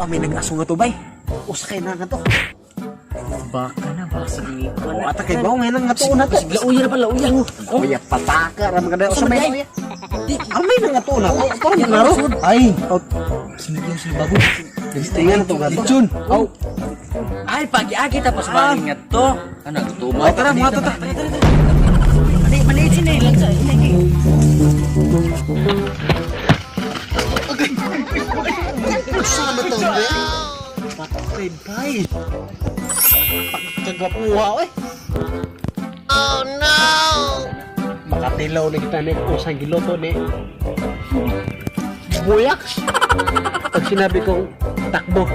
May nag-aso nga to, bay. Usa kay na nga to. Baka na, baka sa O, ata kay bawo ngayon nga to na to. Lauya na pa, lauya. Kuya, pataka ra mga usa may Ay. Amay na nga to na. Parang naro. Ay, out. Sinigyan sila bago. Tingnan to nga to. Chun. Aw. Ay, pagi-agi tapos maling nga to. Ano, gutom. Ay, tara, mga to, tara. Maliit sila eh, lang sa Usa na to, be. Patay, bay. Pagkagwapuha, oy. Oh no. Makatilaw na kita ni usang giloto ni Buyaks. Pag sinabi kong takbo,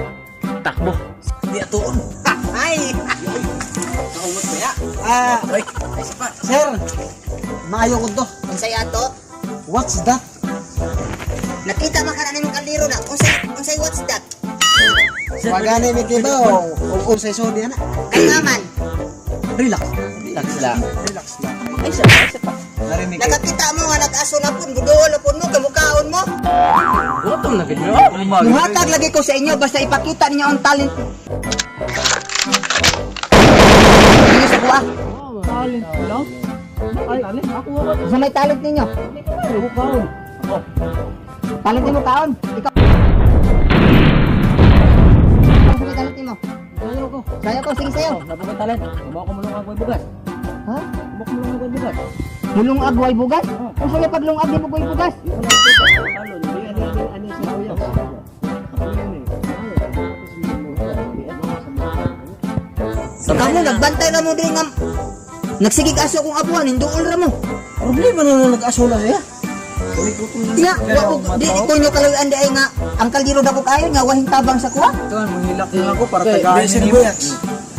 takbo. Di atuon. Ay! Kaumot ba ya? Ah, Ay, isa pa. Sir, maayo ko to. Unsay ato? What's that? Nakita man ka na nimong kaldero na. Unsay what's that? Wagani mi kibaw. O unsay sodi ana. Kay naman, Relax. Relax lang. Relax lang. Ay, isa pa, isa pa. Narinig ko. nakakita mo nga nag-aso na pun, budool na pun mo, kamukaon mo. Gutom na ganyan. Muhatag lagi ko sa inyo basta ipakita ninyo ang talent. Ninyo sa kuha. Talent lang. Ay, ako ako. Sa may talent ninyo. Ako kaon. Talent nimo kaon. Ikaw. Sa may talent nimo. Sayo ko. Sayo ko, sige sayo. Nabukan talent. Kumaw ko mulong agoy bugas. Ha? Kumaw ko mulong agoy bugas. Mulong agway bugas? Unsa may paglungag nimo goy bugas? Ano sa kuya? Kamo nagbantay ra mo diri nga nagsigig aso akong abuhan, hinduol ra mo. Problema na nang nag-aso na siya. Nga, wa ko di ko nyo kaluyan di ay nga ang kaldero dako kayo nga wahing tabang sa kuha. Ito, manghilak na ako para Di, tagaan Sir niyo. Boyax.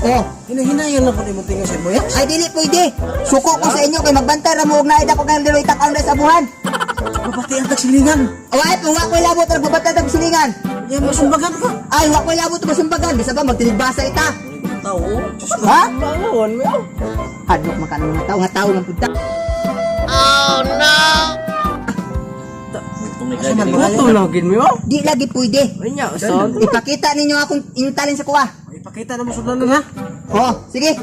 Oh, Hinahinayan lang po ni Muntinga, Sir Boyax. ay dili pwede. Suko ko sa inyo kay magbantay ra mo og naay dako kaldero itak-ang sa abuhan. Mapati ang tagsilingan. Ay, wa ko labot ra babatay tag silingan. Yan, masumbagan ka. Ay, wa ko labot masumbagan bisa ba magtinigbasa ita. Tao. Ha? Bangon, meow. Hadlok makan mga tao nga tao man pud ta. Gutom na gid meow. Di lagi pwede. Ay nya, son. Ipakita ninyo akong inyong talent sa kuha. Ipakita na mo sudlan ha. Oh, sige.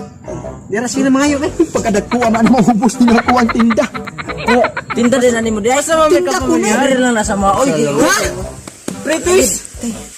Dira sila mga yun eh. Pagkadagkuha man maubos ninyo ako ang tinda. Oh, tinda din na nimo di. Asa man may Tinda ko na. Dari lang nasa mga. Oy, Ha? British.